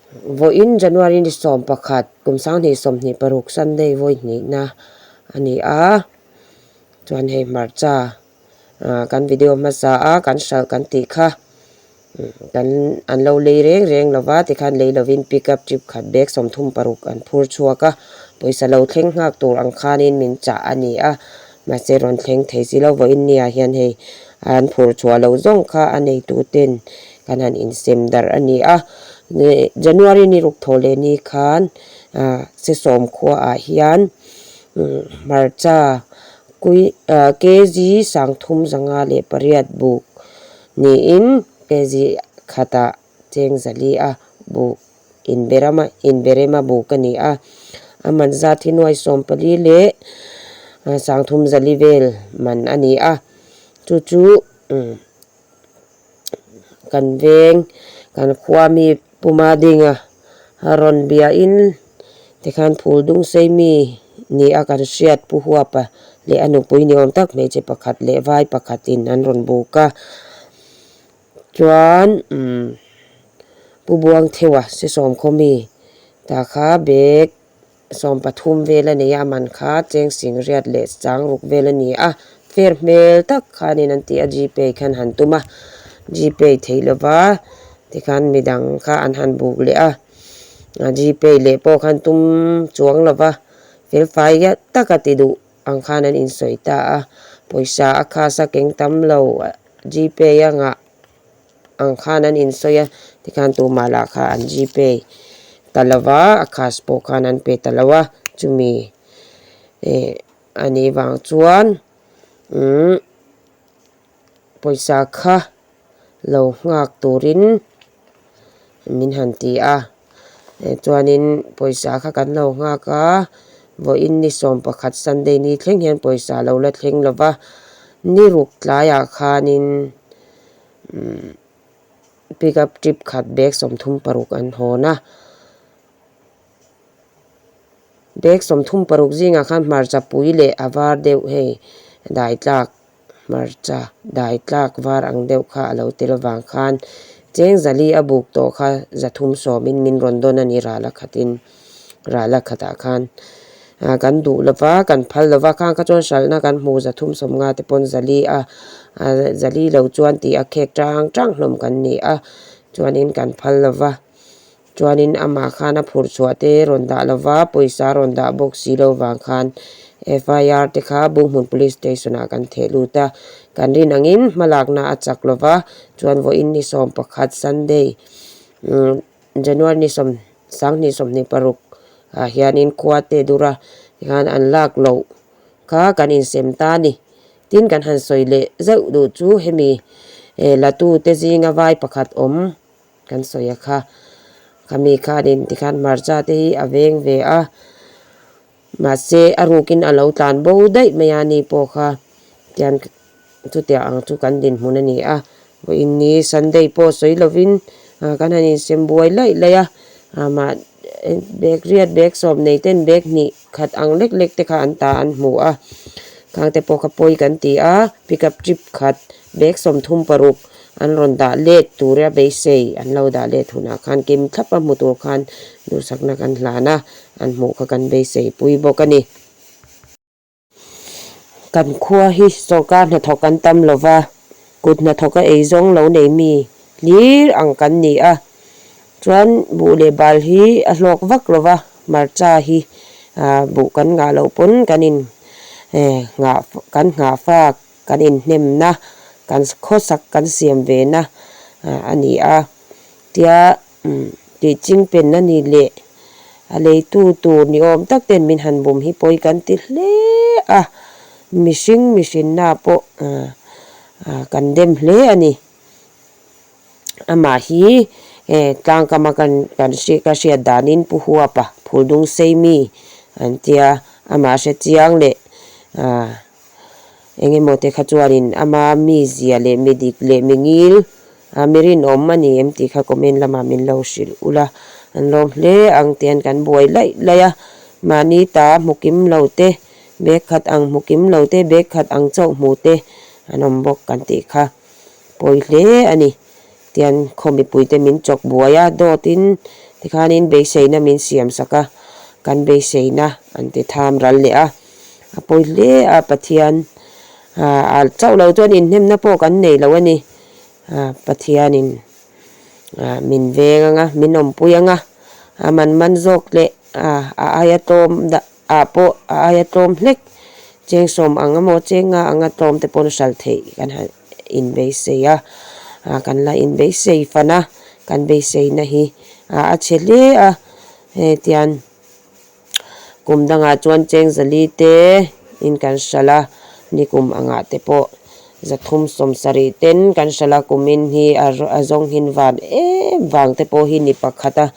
Vawiin January ni 11 kum 2026 Sunday vawi hnihna a ni a, chuan hei hmarcha kan video hmasa a kan hralh kan tih kha kan an lo lei reng reng lo va tikhan lei lovin pickup trip khat bag 36 an phur chhuak a, pawisa lo thleng nghak tur ang khanin min chah a ni a, mahse rawn thleng thei si lo vawiin nia hian hei an phur chhuah loh zawng kha a neituten kan han insem darh a ni a, January ni ruk thaw leh ni khan Sesawm khuaah hian hmarcha kui kg 358 buk niin kg khatah cheng zali a buk inberama inberema buk a ni a, a man zat hi nuai 14 leh 300 vel man a ni a, chu chu. Kan veng kan khua mi puma dinga a rawn biahin tikhan phul dung sei mi ni a kan hriat pu huapa leh a nupui ni awm tak hmeichhe pakhat leh vai pakhatin an rawn buk a chuan umm pu buang theuha sesawm khaw mi tah kha bag 13 vel a nei a, a man kha cheng sing riat leh chang ruk vel a ni a, fair hmel tak khanin an ti a, gpay khan han tum a, gpay theih lova tikhan midang kha an han buk leh a, gpay leh pawh khan tum chuang lova fel fai tak a ti duh ang khan an insawi ta a, pawisa a khas a keng tam lo gpay a ngah. ang khan an insawi a tikhan tumah lah kha an gpay ta lo va a cash pawh khan an pe ta lo a chumi eh a nih vang chuan umm pawisa kha lo nghak turin min han ti a chuanin pawisa kha kan lo nghak a vawiin ni 11 sunday ni thleng hian pawisa a lo la thleng lo va ni ruk tlaiah khanin. Pickup trip khat bag 36 an hawn a bag 36 zingah khan hmarcha pui leh a var deuh hei dai tlak hmarcha dai tlak var ang deuh kha a lo tel avang khan cheng zali a buk tawh kha zathum sawmin min rawn dawn a ni ral a khatin ral a khatah khan kan duh lova kan phal lova khang kha chuan hralhna kan hmuh 350 te pawn zali a zali lo chuan tih a khek tang tang hlawm kan ni a chuanin kan phal lova chuanin amah khan a phurh chhuah te rawn dah lova pawisa rawn dah bawk si lo vang khan F I R te kha Bunghmun Police Station ah kan theh lut a kan rin angin hmalakna a chak lova chuan vawiin ni 11 Sunday January ni sawm 2026 ah hianin khua te dura tikhan an lak loh kha kan insem ta a ni. Tin kan han sawi leh zeuh duh chu hemi latu te zinga vai pakhat awm kan sawi a kha. Khami khanin tikhan hmarcha te hi a veng ve a, mahse a rukin a lo tlan bo daih mai a ni pawh kha tian Chutiang ang chu kan dinhmun a ni a, vawiin ni Sunday pawh sawi lovin kan han insem buai laih laih a, mah bag riat bag sawm nei ten bag hnih khat ang lek lek te kha an ta an hmu a, khang te pawh kha pawi kan ti a, pickup trip khat bag 36 an rawn dah let tur a beisei an lo dah let hunah khan kim thlap a hmu tur khan duhsakna kan hlan a, an hmuh kha kan beisei pui bawk a ni. Kan khua hi sorkar hnathawk an tam lo va, kut hnathawka ei zawng lo nei mi hlir ang kan ni a. Chuan buh leh bal hi a hlawk vak lo va, hmarcha hi buh kan ngah loh pawn kan in nghah kan nghah fak kan inhnemna kan khawsak kan siam ve na a ni a. Tia tih chingpen a ni leh a leitu tur ni awm tak ten min han bum hi pawi kan ti hle a, mihring mihrinna pawh kan dem hle a ni. Amah hi tlangkama kan kan ka hriat danin Pu Huapa Phuldung Seimi an tia, amah hre chiang leh Eng emaw te kha chuanin ama mizia leh mi dik leh mi ngil a mi rinawm a ni em tih kha comment lamah min lo hrilh ula, an lawm hle ang tian kan buai laih laih a, mahni ta hmu kim lo te, bag khat ang hmu kim lo te, bag khat ang chauh hmu te an awm bawk kan tih kha pawi hle a ni. Tian khaw mipuite min chawk buai a, dawtin Tikhanin beiseina min siam sak a, kan beiseina an ti tham ral leh a. A pawi hle a, Pathian a chauh lo chuan inhnemna pawh kan nei lo a ni. Pathianin min veng ang a, min awmpui ang a, a man man zawk leh a aia tlawm dah ah pawh a aia tlawm hlek cheng sawm ang emaw cheng nga anga tlawm te pawn hral theih kan han inbeisei a, kan la inbeisei fan a, kan beiseina hi a chhe hle a, hetiang kum dangah chuan cheng zali te in kan hral a, nikum angah te pawh zathum sawm sarih ten kan hral a, kumin hi a zawng hin van em vang te pawh hi ni pakhat a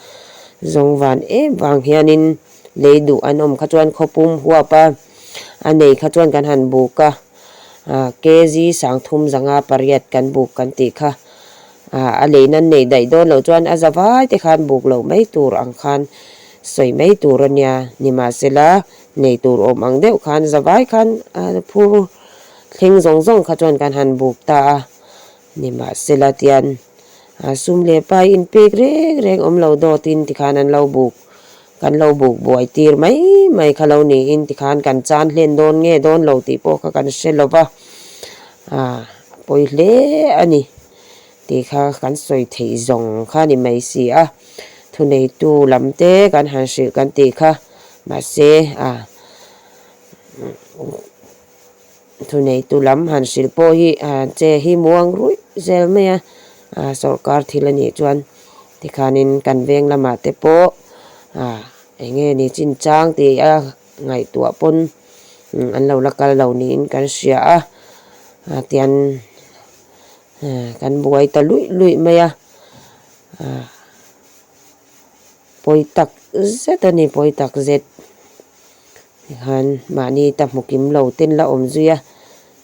zawng van em vang hianin. Lei duh an awm kha chuan khawpum huap a, a nei kha chuan kan han buk a, kg sangthum zanga pariat kan buk kan tih kha, a lei nan neih daih dawn loh chuan a zavai te khan buk loh mai tur ang khan sawi mai tur a nia, nimahsela nei tur awm ang deuh khan zavai khan a phur thleng zawng zawng kha chuan kan han buk ta a, nimahsela tian sum leh pai inpek reng reng awm lo dawtin tikhan an lo buk. Kan lo buk buai tir mai mai kha lo niin tikhan kan chan hlen dawn nge dawn lo tih pawh kha kan hre lo va, a pawi hle a ni tih kha kan sawi theih zawng kha ni mai si a, thuneitu lam te kan han hrilh kan tih kha mahse a thuneitu lam han hrilh pawh hi che hi muang ruih zel mai a, sawrkar thil a nih chuan tikhanin kan veng lamah te pawh eng nge ni chinchang tih a ngaihtuah pawn an lo la kal lo niin kan hria a, tian kan buai ta luih luih mai a. Pawi tak zet a ni, pawi tak zet. Tikhan mahni ta hmu kim lo ten la awm zui a,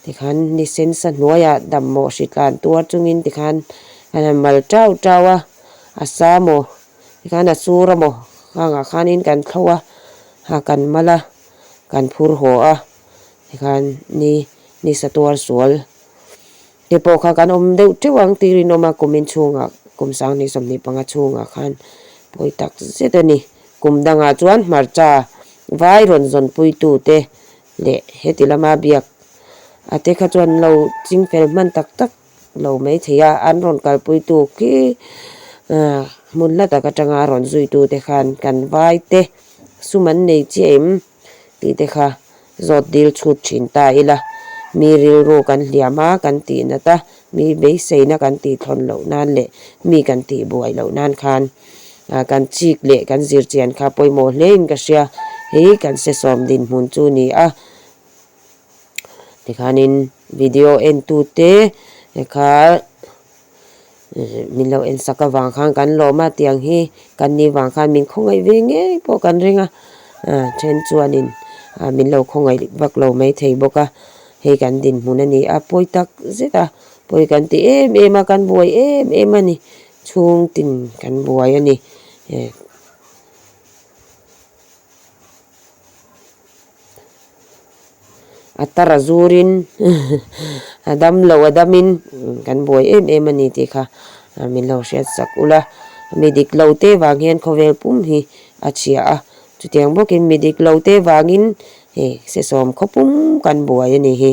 tikhan ni sen sa hnuaiah dam mawh hri tlan tuar chungin tikhan kan han mal tau tau a, a sa maw tikhan a sur a maw khangah khanin kan thlo a, ha kan mal a, kan phur haw a, tikhan ni ni sa tuar sual. Te pawh kha kan awm deuh teuh ang tih rinawm a, kumin chhungah kum sanghnih 25 chhungah khan pawi tak zet a ni. Kum dangah chuan hmarcha vai rawn zawnpuitu te leh heti lama biak a te kha chuan lo ching fel hman tak tak lo mai thei a, an rawn kalpuitu khi hmun hla tak atanga rawn zuitu te khan kan vai te sum an nei chiah em? Tih te kha zawt dil chhut thin ta ila, mi rilru kan hliam a kan tih nat a, mi beiseina kan tih thlawn loh nan leh mi kan tih buai loh nan khan kan chik leh kan zir chian kha pawimawh hle in ka hria. Hei kan sesawm dinhmun chu ni a. Tikhanin video entute kha. Min lo en sak avang khan kan lawm a, tiang hi kan ni vang khan min khawngaih ve ngei pawh kan ring a, then chuanin min lo khawngaih vak lo maithei bawk a, hei kan dinhmun a ni a, pawi tak zet a, pawi kan ti em em a, kan buai em em a ni, chhungtin kan buai a ni. A tar a zurin a dam lo a damin kan buai em em a ni tih kha min lo hriat sak ula. Mi dik lo te vang hian khawvel pum hi a chhia a, chutiang bawkin mi dik lo te vangin hei sesawm khaw pum kan buai a ni hi.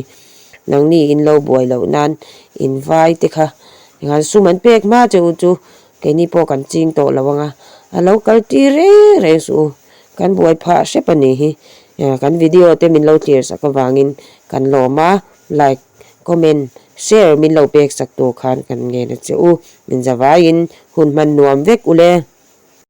Nangni in lo buai loh nan in vai te kha engah sum an pek hma che u chu keini pawh kan ching tawh lo ang a, a lo kal tir reng reng suh u. Kan buai phah hrep a nih hi. Kan video te min lo clear sak avangin kan lawm a, like, comment, share min lo pek sak tur khan kan ngen a che u. Min zavaiin hun hman nuam vek ule.